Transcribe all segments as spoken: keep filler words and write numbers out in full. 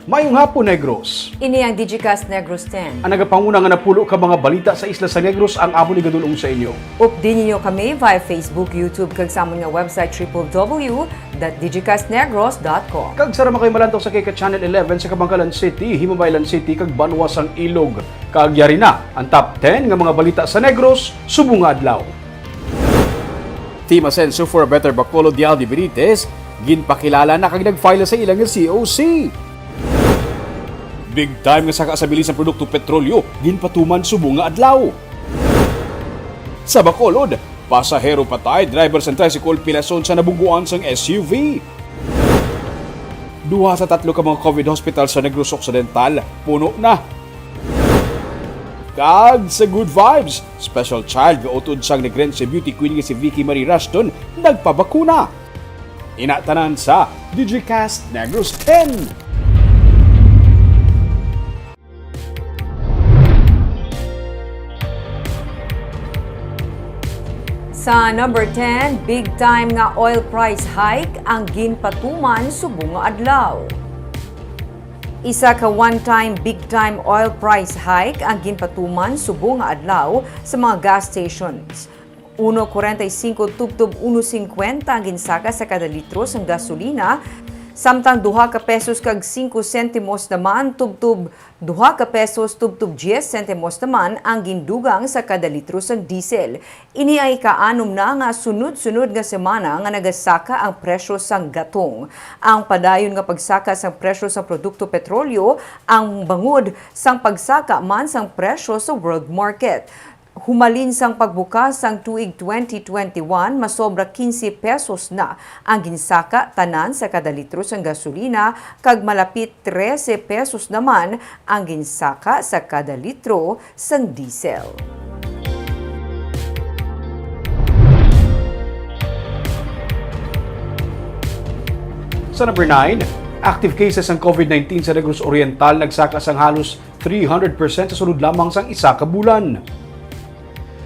Mayong hapon, Negros. Ini ang Digicast Negros ten. Ang nagapanguna nga napulo ka mga balita sa isla sa Negros ang amon igadul-ong sa inyo. Updi ninyo kami via Facebook, YouTube, kag sa amon nga website, triple W dot digicast negros dot com. Kag sa ra man kayo malantaw sa kay ka Channel eleven sa Kabankalan City, Himabaylan City, kag Banwa sang Ilog. Kag yari na ang top ten nga mga balita sa Negros subong nga adlaw. Team Asenso for a Better Bacolod ni Aldi Benitez, ginpakilala na kag nag-file sa ila nga C O C. Big time nga saka sa bilis sang produkto petrolyo, ginpatuman subong nga adlaw. Sa Bacolod, pasahero patay, driver sang tricycle pilason sa nabungguan sang S U V. Duha sa tatlo ka mga COVID hospital sa Negros Occidental, puno na. Kag sa Good Vibes, special child nga utod sang Negrense Beauty Queen nga si Vicky Marie Rushton nagpabakuna. Ina tanan sa Digicast Negros ten. Sa number ten, big time nga oil price hike ang ginpatuman subong nga adlaw. Isa ka one-time big time oil price hike ang ginpatuman subong nga adlaw sa mga gas stations. Uno kwarenta y cinco tubtob uno cincuenta ang ginsaka sa kada litro sang gasolina, samtang duha ka pesos kag singko sentimos naman tubtob duha ka pesos tubtob dies sentimos naman ang gindugang sa kada litro sang diesel. Ini ang ikaanom na nga sunod-sunod nga semana nga nagasaka ang presyo sang gatong. Ang padayon nga pagsaka sang presyo sang produkto petrolyo ang bangod sang pagsaka man sang presyo sa world market. Humalin sang pagbukas sang tuig twenty twenty-one, masobra quince pesos na ang ginsaka tanan sa kada litro sang gasolina, kag malapit trese pesos naman ang ginsaka sa kada litro sang diesel. Sa number nine, active cases sang COVID nineteen sa Negros Oriental nagsaka sang halos three hundred percent sa sulod lamang sang isa ka bulan.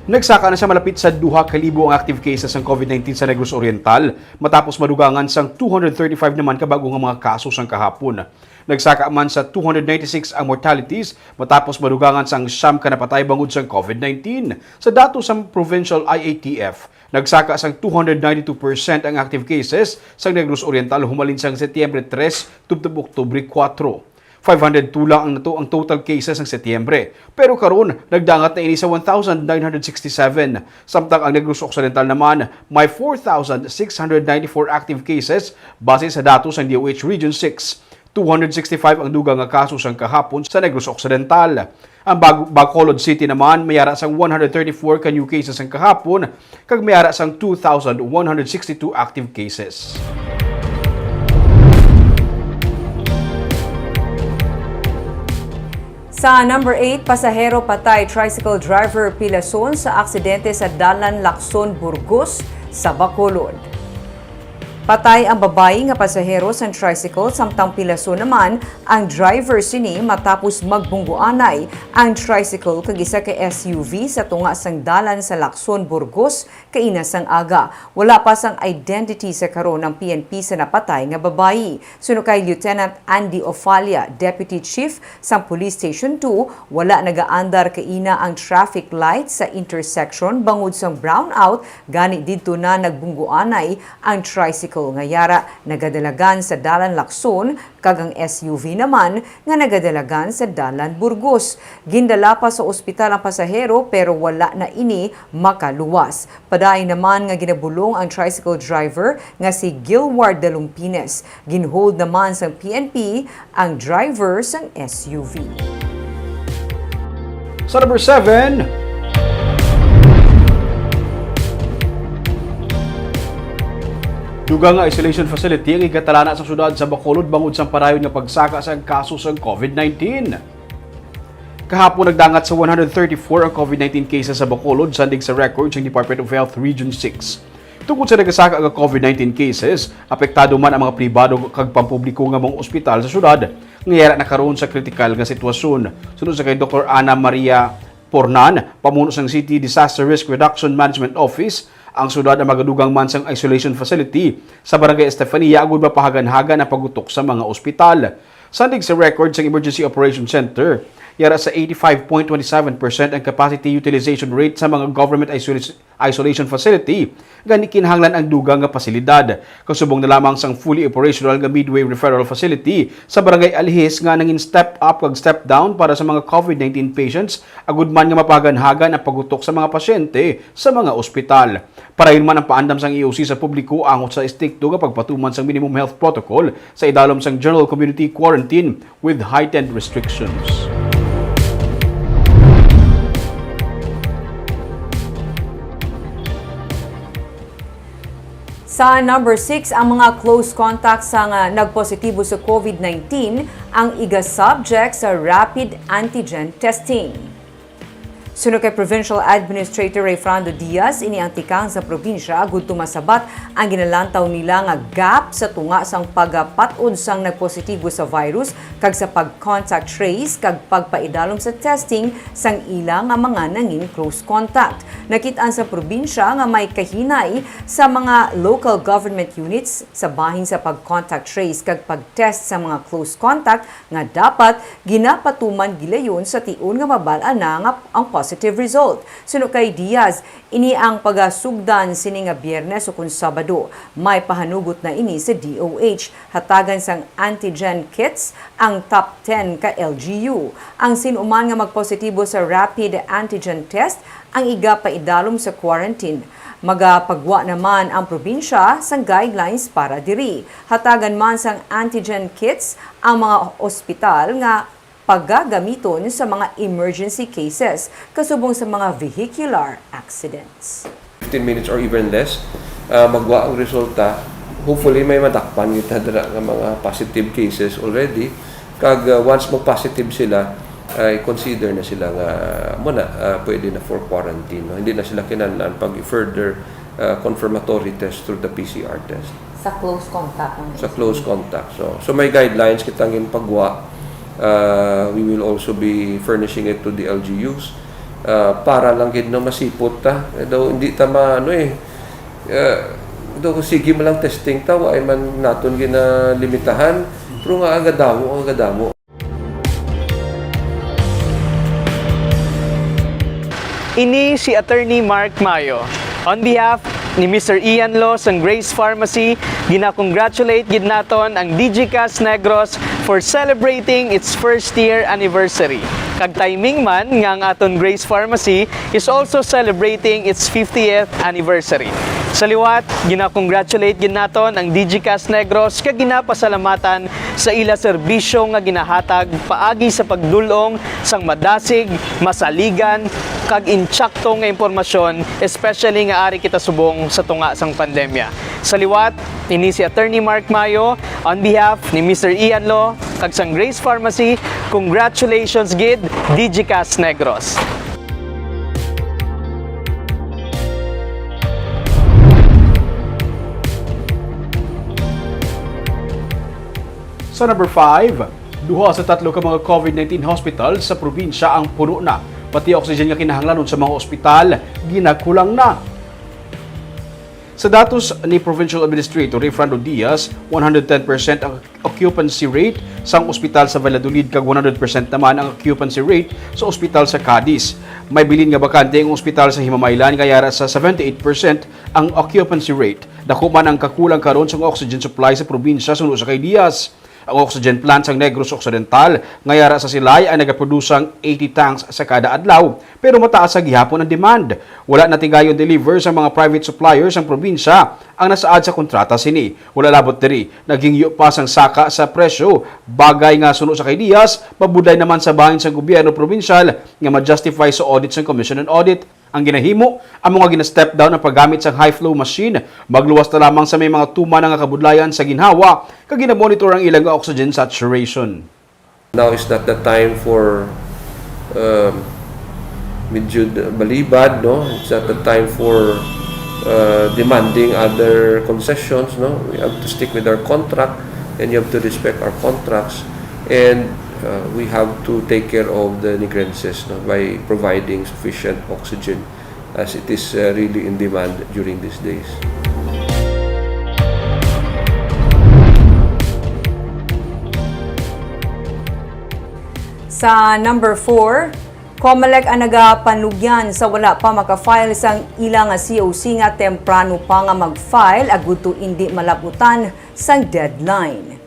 Nagsaka na sa malapit sa duha ka libo ang active cases sang COVID nineteen sa Negros Oriental, matapos madugangan sang two hundred thirty-five naman ka bag-o nga mga kaso sang kahapon. Nagsaka man sa two hundred ninety-six ang mortalities, matapos madugangan sang siyam ka napatay bangod sang COVID nineteen. Sa datos sang provincial I A T F, nagsaka sang two hundred ninety-two percent ang active cases sang Negros Oriental humalin sang Setyembre tres tubtob Oktubre kuwatro. Five hundred two lang ang nato-, ang total cases sang Setyembre. Pero karon, nagdangat na ini sa one thousand nine hundred sixty-seven, samtang ang Negros Occidental naman may four thousand six hundred ninety-four active cases base sa datos sang D O H Region six. Two hundred sixty-five ang dugang nga kaso sang kahapon sa Negros Occidental. Ang Bag-, Bacolod City naman may ara sang one hundred thirty-four ka new cases sang kahapon, kag may ara sang two thousand one hundred sixty-two active cases. Sa number eight, pasahero patay, tricycle driver pilason sa aksidente sa Dalan Lacson, Burgos, sa Bacolod. Patay ang babayi nga pasahero sang tricycle, samtang pilason naman ang driver sini matapos magbungguanay ang tricycle kag isa ka S U V sa tunga sang dalan sa Lacson, Burgos, kaina sang aga. Wala pa sang identity sa karon ang P N P sa napatay nga babayi. Suno kay Lieutenant Andy Ofalia, Deputy Chief sang Police Station two, wala nagaandar kaina ang traffic light sa intersection bangod sang brownout, gani didto na nagbungguanay ang tricycle nga yara nagadalagan sa Dalan Lacson, kag ang S U V naman nga nagadalagan sa Dalan Burgos. Gindala pa sa ospital ang pasahero, pero wala na ini makaluwas. Padayon naman nga ginabulong ang tricycle driver nga si Gilward Dalumpines. Ginhold naman sang P N P ang driver sang S U V. Sa number seven, dugang nga isolation facility ang igatalana sa siyudad sa Bacolod bangod sang padayon nga pagsaka sang kaso sang COVID nineteen. Kahapon, nagdangat sa one hundred thirty-four ang COVID nineteen cases sa Bacolod, sandig sa record sang Department of Health Region six. Tungod sa nagasaka nga COVID nineteen cases, apektado man ang mga pribado kag pampubliko nga mga ospital sa syudad, nga yara na karon sa kritikal nga sitwasyon. Suno sa kay Doktor Ana Maria Pornan, pamuno sang City Disaster Risk Reduction Management Office, ang syudad ang magadugang man sang isolation facility sa Barangay Estefania agud mapahagan-hagan ang pag-utok sa mga ospital. Sandig sa record sang Emergency Operation Center, yara sa eighty-five point twenty-seven percent ang capacity utilization rate sa mga government isola-, isolation facility, gani kinahanglan ang dugang nga pasilidad. Kasubong na lamang sang fully operational nga Midway Referral Facility sa Barangay Alihis nga nangin step up kag step down para sa mga COVID nineteen patients, agud man nga mapaganhagan ang pag-utok sa mga pasyente sa mga ospital. Parayon man ang paandam sang E O C sa publiko angot sa estrikto nga pagpatuman sang minimum health protocol sa idalom sang general community quarantine with heightened restrictions. Sa number six, ang mga close contacts sang, ah, nagpositibo sa COVID nineteen ang iga-subject sa rapid antigen testing. Suno kay Provincial Administrator Rayfrando Diaz, ini ang tikang sa probinsya agud to masabat ang ginalantaw nila nga gap sa tunga sang pagapat-od sang nagpositibo sa virus kag sa pag-contact trace kag pagpaidalom sa testing sang ila nga mga nangin close contact. Nakit-an sa probinsya nga may kahinay sa mga local government units sa bahin sa pag-contact trace kag pag-test sa mga close contact nga dapat ginapatuman gilayon sa tion nga mabal-an na nga ang positive result. Suno kay Diaz, ini ang pagasugdan sini nga Biyernes ukon Sabado. May pahanugot na ini sa D O H. Hatagan sang antigen kits ang top ten ka L G U. Ang sin-o man nga magpositibo sa rapid antigen test ang iga paidalom sa quarantine. Magapagwa naman ang probinsya sang guidelines para diri. Hatagan man sang antigen kits ang mga ospital nga pagagamiton sa mga emergency cases, kasubong sa mga vehicular accidents. Fifteen minutes or even less, ah, magwa ang resulta. Hopefully, may madakpan kita dira nga mga positive cases already. Kag, ah, once mag-positive sila, ay consider na sila nga mo na, ah, pwede na for quarantine, no? Hindi na sila kinahanglan pag further, ah, confirmatory test through the P C R test. Sa close contact ang Sa close contact. So, so may guidelines kita ngin pagwa. Uh, we will also be furnishing it to the L G Us, uh, para lang gid no masipot ta. Eh, daw hindi ta ma-, ano eh, uh, daw sige man lang testing ta, wa man naton ginalimitahan. Pero nga agadamo, agadamo. Ini si Attorney Mark Mayo. On behalf ni Mister Ian Law sang Grace Pharmacy, gina-congratulate gid naton ang Digicast Negros for celebrating its first year anniversary. Kag timing man nga ang aton Grace Pharmacy is also celebrating its fiftieth anniversary. Sa liwat, gina-congratulate gid naton ang Digicast Negros kag ginapasalamatan sa ila serbisyo nga ginahatag paagi sa pagdul-ong sang madasig, masaligan, kag insakto nga impormasyon, especially nga ari kita subong sa tunga sang pandemya. Sa liwat, ini si Attorney Mark Mayo on behalf ni Mister Ian Law kag sang Grace Pharmacy. Congratulations gid, Digicast Negros. Sa number five, duha sa tatlo ka mga COVID nineteen hospital sa probinsya ang puno na, pati oxygen nga kinahanglanon sa mga ospital ginakulang na. Sa datos ni Provincial Administrator Rayfrando Diaz, one hundred ten percent ang occupancy rate sang ospital sa Valladolid kag one hundred percent naman ang occupancy rate sa ospital sa Cadiz. May bilin nga bakante ang ospital sa Himamaylan nga yara sa seventy-eight percent ang occupancy rate. Dako man ang kakulang karon sang oxygen supply sa probinsya suno sa kay Diaz. Ang oxygen plant sang Negros Occidental nga yara sa Silay ang nagaproduce sang eighty tanks sa kada adlaw, pero mataas sa gihapon ang demand. Wala na tigayon deliver sang mga private suppliers ang probinsya ang nasaad sa kontrata sini. Wala labot diri, naghingyo pa sang saka sa presyo, bagay nga suno sa kay Diaz, mabudlay naman sa bahin sang gobyerno probinsyal nga ma-justify sa audit sang Commission on Audit. Ang ginahimo, amo nga gina-step down ang paggamit sang high-flow machine, magluwas na lamang sa may mga tuman na nga kabudlayan sa ginhawa, kag gina-monitor ang ila nga oxygen saturation. Now is not the time for, um, medyo d-, balibad, no? It's not the time for, uh, demanding other concessions, no? We have to stick with our contract, and you have to respect our contracts, and, uh, we have to take care of the Negrenses, no, by providing sufficient oxygen as it is, uh, really in demand during these days. Sa number four, Comelec ang nagapanugyan sa wala pa maka-file sang ila nga C O C nga temprano pa nga mag-file agud to indi malabutan sang deadline.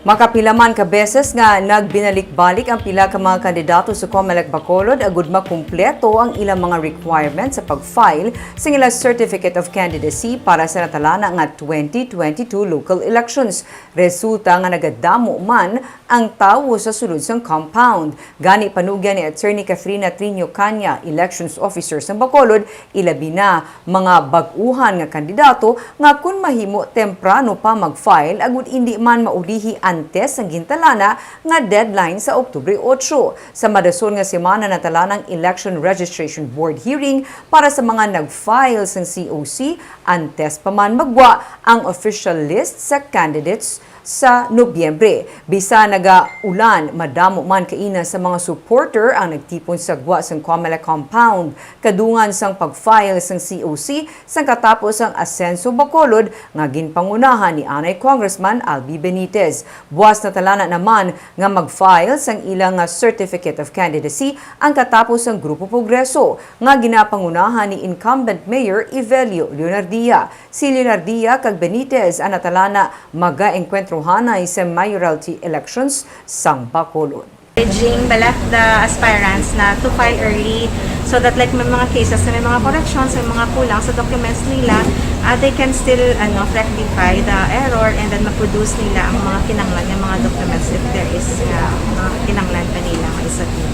Makapila man ka beses nga nagbinalik-balik ang pila ka mga kandidato sa Comelec Bacolod agud makumpleto ang ilang mga requirements sa pag-file sa ilang Certificate of Candidacy para sa natalana nga twenty twenty-two local elections. Resulta nga nagadamo man ang tawo sa sulod sang compound. Gani, panugyan ni Attorney Cathrina Triño Caña, elections officer sang Bacolod, ilabi na mga bag-uhan nga kandidato nga kun mahimo temprano pa mag-file agud indi man maulihi antes sang gintalana nga deadline sa Oktubre otso. Sa madason nga semana natalana ang Election Registration Board hearing para sa mga nag-file sang C O C antes pa man magwa ang official list sa candidates sa Nobyembre. Bisan nagaulan, madamo man kaina sa mga supporter ang nagtipon sa gwa sang Comelec compound kadungan sang pag-file sang C O C sang katapos sang Asenso Bacolod nga ginpangunahan ni anay Congressman Albi Benitez. Buas natalana naman nga mag-file sang ila nga Certificate of Candidacy ang katapos sang Grupo Progreso nga ginapangunahan ni incumbent Mayor Evelio Leonardia. Si Leonardia kag Benitez ang natalana magaengkwentrohanay sa mayoralty elections sang Bacolod. Encouraging the left the aspirants na to file early so that, like, may mga cases na may mga corrections, may mga kulang sa documents nila, ah, they can still, ano, rectify the error and then ma-produce nila ang mga kinanglan nga mga documents if there is, ah, mga kinanglan pa nila nga isubmit.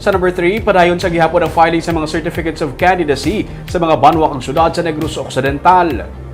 Sa number three, padayon sa gihapon ang filing sa mga certificates of candidacy sa mga banwa kag syudad sa Negros Occidental.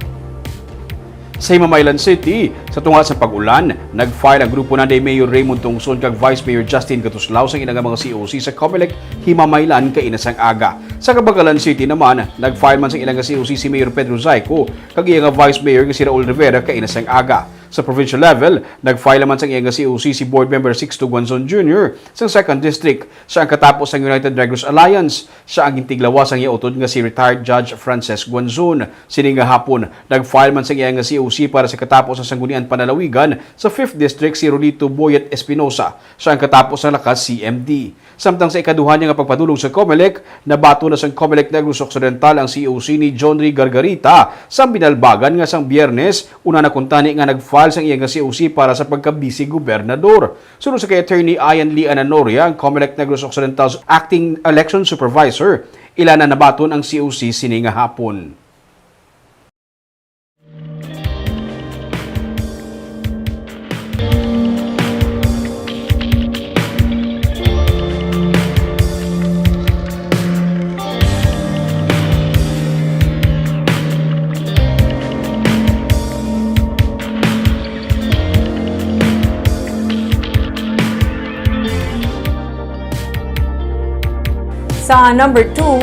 Sa Himamaylan City, sa tunga sa pag-ulan, nag-file ang grupo ni Mayor Raymond Tongson kag Vice Mayor Justin Gatuslao sang ila nga mga C O C sa Comelec Himamaylan kaina sang aga. Sa Kabangkalan City naman, nag-file man sang ila nga C O C si Mayor Pedro Zaico kag iya nga Vice Mayor nga si Raul Rivera kaina sang aga. Sa provincial level, nag-file naman sang iya nga C O C si Board Member Sixto Guanzon Junior sang Second District. Siya ang katapos sang United Negros Alliance. Siya ang gintiglawas sang iya utod nga si retired Judge Frances Guanzon. Sini nga hapon, nag-file man sang iya nga C O C para sa katapos sang Sangguniang Panlalawigan sa Fifth District si Rolito Boyet Espinosa. Siya ang katapos sang Lakas C M D. Samtang sa ikaduha niya nga pagpadulong sa Comelec, nabaton na sang Comelec Negros Occidental ang C O C ni John Ray Gargarita sang binalbagan nga sang Biyernes, una na kuntani nga nag-file sang iya nga C O C para sa pagka-vice gobernador. Suno sa kay Attorney Ian Lee Ananoria, ang Comelec Negros Occidental's acting election supervisor, ila na nabaton ang C O C sini nga hapon. Sa number two,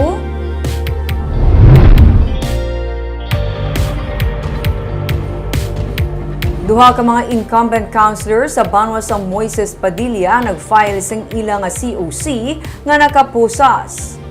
duha ka mga incumbent councilor sa banwa sa Moises Padilla nag-file sing ila nga C O C nga nakapusas.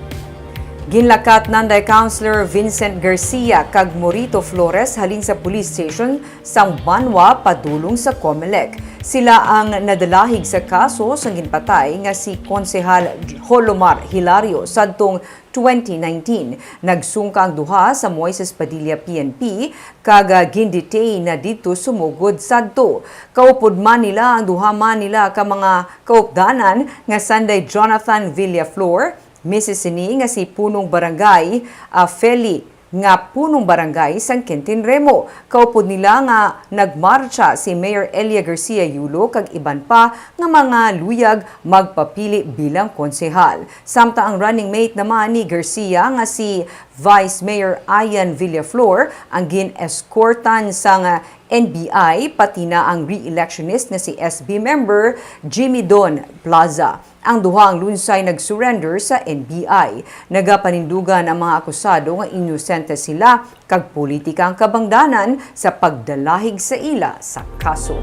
Ginlakat nanday Councilor Vincent Garcia kag Morito Flores halin sa police station sang banwa padulong sa Comelec. Sila ang nadalahig sa kaso sang ginpatay nga si Konsehal Jolomar Hilario sadtong twenty nineteen. Nagsungka ang duha sa Moises Padilla P N P kag, ah, gindetain na didto sumugod sadto. Kaupod man nila ang duha man nila ka mga kaupdanan nga sanday Jonathan Villaflor, misis sini nga si Punong Barangay, ah, Feli, nga Punong Barangay sang Quintin Remo. Kaupod nila nga nagmartsa si Mayor Elia Garcia Yulo kag iban pa nga mga luyag magpapili bilang konsehal. Samtang ang running mate naman ni Garcia nga si Vice Mayor Ian Villaflor ang gin-escortan sang N B I, pati na ang re-electionist nga si S B member Jimmy Don Plaza. Ang duha ang lunsay nag-surrender sa N B I. Nagapanindugan ang mga akusado nga inosente sila kag politika ang kabangdanan sa pagdalahig sa ila sa kaso.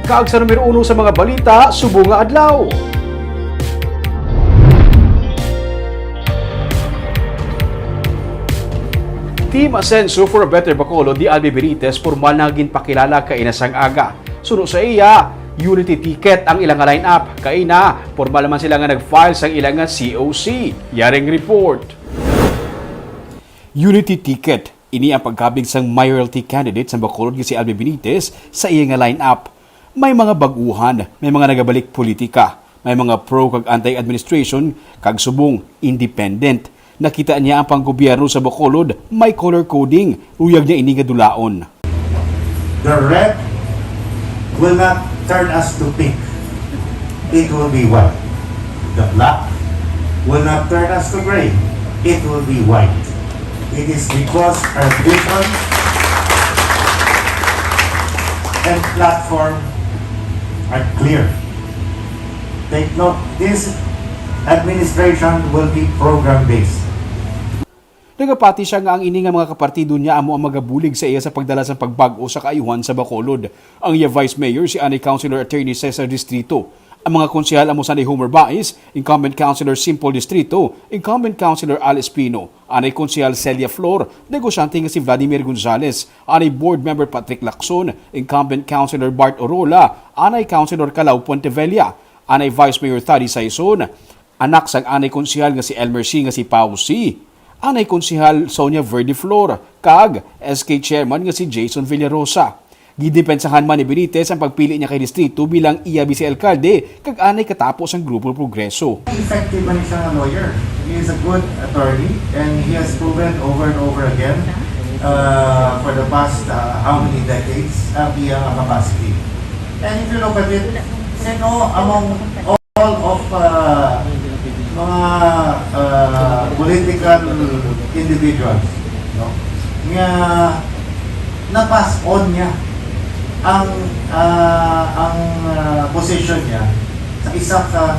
Kag sa numero uno sa mga balita subong nga adlaw. Team Asenso for a Better Bacolod ni Albi Benitez pormal na ginpakilala kaina sang aga. Suno sa iya, Unity ticket ang ila nga lineup. Kaina, pormal naman sila nga nag-file sang ila nga C O C. Yaring report. Unity ticket. Ini ang pagkabig sang mayoralty candidate sang Bacolod nga si Albi Benitez sa iya nga lineup. May mga bag-uhan, may mga nagabalik politika, may mga pro kag anti-administration, kag subong independent. Nakita niya ang panggobyerno sa Bacolod may color coding, luyag niya ini nga dulaon. The red will not turn us to pink. It will be white. The black will not turn us to gray. It will be white. It is because our vision and platform are clear. Take note, this administration will be program-based. Nagapati siya nga ang ini nga mga kapartido niya amo ang magabulig sa iya sa pagdala sang pagbag-o sa kaayuhan sa Bacolod. Ang iya vice mayor si anay Councilor Attorney Cesar Distrito. Ang mga konsehal amo sanay Homer Baiz, incumbent Councilor Simple Distrito, incumbent Councilor Al Espino, anay konsehal Celia Flor, negosyante nga si Vladimir Gonzales, anay board member Patrick Lacson, incumbent Councilor Bart Orola, anay Councilor Calao Puentevella, anay vice mayor Thady Saison, anak sang anay konsehal nga si Elmer C nga si Pau C, anay konsehal Sonia Verde Flor, kag S K chairman nga si Jason Villarosa. Gidepensahan man ni Benitez ang pagpili niya kay distrito bilang iya bise-alkalde kag anay katapo sang Grupo Progreso. Effective man siya nga lawyer. He is a good attorney and he has proven over and over again, uh, for the past, uh, how many decades, ang iya nga capacity. And if you look at it, sino among all of, uh, mga, uh, political individuals, no, nga na-pass on niya ang, uh, ang, uh, position niya sa isa ka,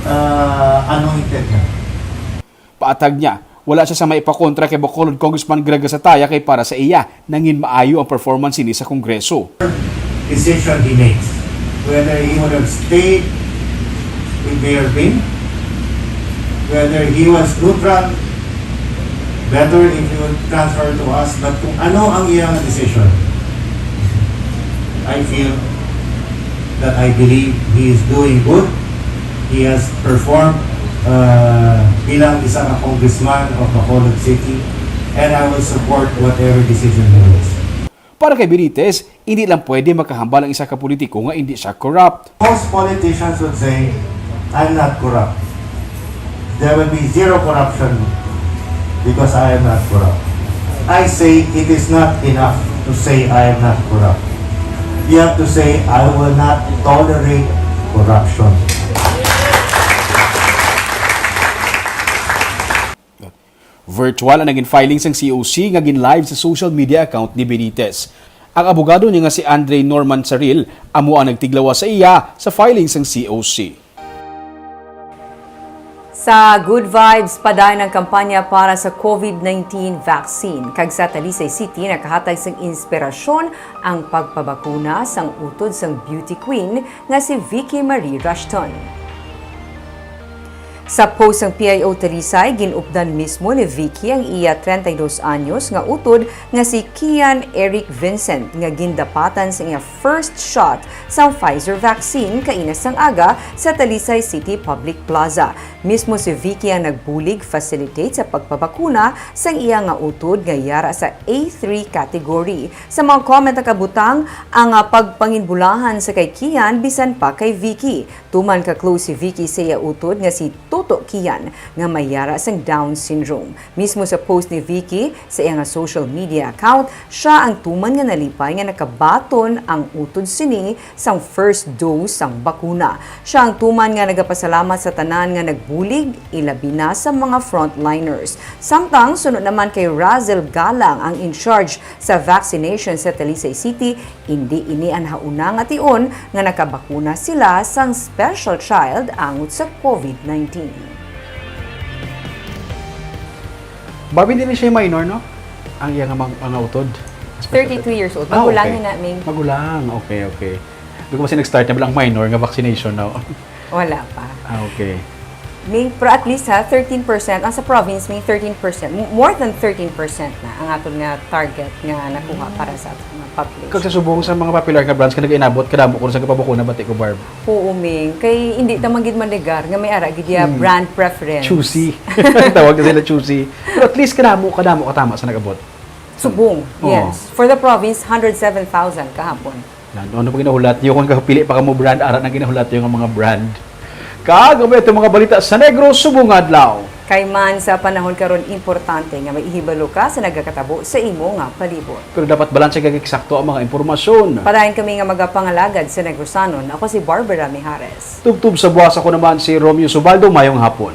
uh, anointed na. Paatag niya, wala siya sa maipakontra kay Bacolod Congressman Greg Gasataya kay para sa iya, nangin maayo ang performance sini sa Kongreso. Decision he makes, whether he would have stayed with Mayor Bin, whether he was neutral, better if he would transfer to us, but kung ano ang iyang decision, I feel that I believe he is doing good. He has performed, uh, bilang isa ka congressman of Bacolod City, and I will support whatever decision he makes. Para kay Benitez, hindi lang pwede makahambal ang isa ka politiko nga hindi siya corrupt. Most politicians would say, "I'm not corrupt." There will be zero corruption because I am not corrupt. I say it is not enough to say I am not corrupt. You have to say, "I will not tolerate corruption." Virtual ang naging filing sang C O C nga gin-live sa social media account ni Benitez. Ang abogado niya nga si Andre Norman Saril amo ang nagtiglawas sa iya sa filing sang C O C. Sa Good Vibes, padayon ang kampanya para sa COVID nineteen vaccine, kag sa Talisay City nakahatag sang inspirasyon ang pagpabakuna sang utod sang beauty queen nga si Vicky Marie Rushton. Sa post sang P I O Talisay, gin-updan mismo ni Vicky ang iya treinta y dos anyos nga utod nga si Kian Eric Vincent nga gindapatan sa iya first shot sang Pfizer vaccine kaina sang aga sa Talisay City Public Plaza. Mismo si Vicky ang nagbulig, facilitate sa pagpabakuna sang iya nga utod nga yara sa A three category. Sa mga comment nakabutang ang, ah, pagpanginbulahan sa kay Kian bisan pa kay Vicky. Tuman ka-close si Vicky sa iya utod nga si Toto Kian nga may yara sang Down syndrome. Mismo sa post ni Vicky sa iya nga social media account, siya ang tuman nga nalipay nga nakabaton ang utod sini sang first dose sang bakuna. Siya ang tuman nga nagapasalamat sa tanan nga nagbulig, ilabi na sa mga frontliners. Samtang suno naman kay Razel Galang, ang in charge sa vaccination sa Talisay City, indi ini ang hauna nga tion nga nakabakuna sila sang special child angot sa COVID nineteen. Barbie, hindi na siya minor, no? Ang iya nga mang-, mga utod. Thirty-two years old. Ah, magulang okay. Na, Ming. Magulang. Okay, okay. Di ko kasi nag-start na ba ang minor nga vaccination, no? Wala pa. Ah, okay. Ming, pero at least ha, thirteen percent, ang sa province, may thirteen percent, m- more than thirteen percent na ang aton nga target nga nakuha para sa aton nga population. Kag sa subong sa mga popular nga brands ka nag-inabot, kadamo ko sa kapabukuna, bati ko, Barb. Oo, Ming. Kay hindi ta man gid manegar nga may ara gid ya Hmm. brand preference. Choosy. Tawag na sila choosy. Pero at least kadamo, kadamo katama sa nag-abot. Subong, Oo. yes. For the province, one hundred seven thousand kahapon. Ano, ano pa ginahulat niyo? Kung kapili pa ka mo brand, ara na ginahulat niyo nga mga brand. Kag ang ito mga balita sa Negros subong adlaw. Kay man sa panahon karon, importante nga maihibalo ka sa nagakatabo sa imo nga palibot. Pero dapat balanse kag eksakto ang mga impormasyon. Padayon kami nga magapangalagad sa Negrosanon. Ako si Barbara Mijares. Tubtob sa buwas, ako naman si Romeo Subaldo. Mayong hapon.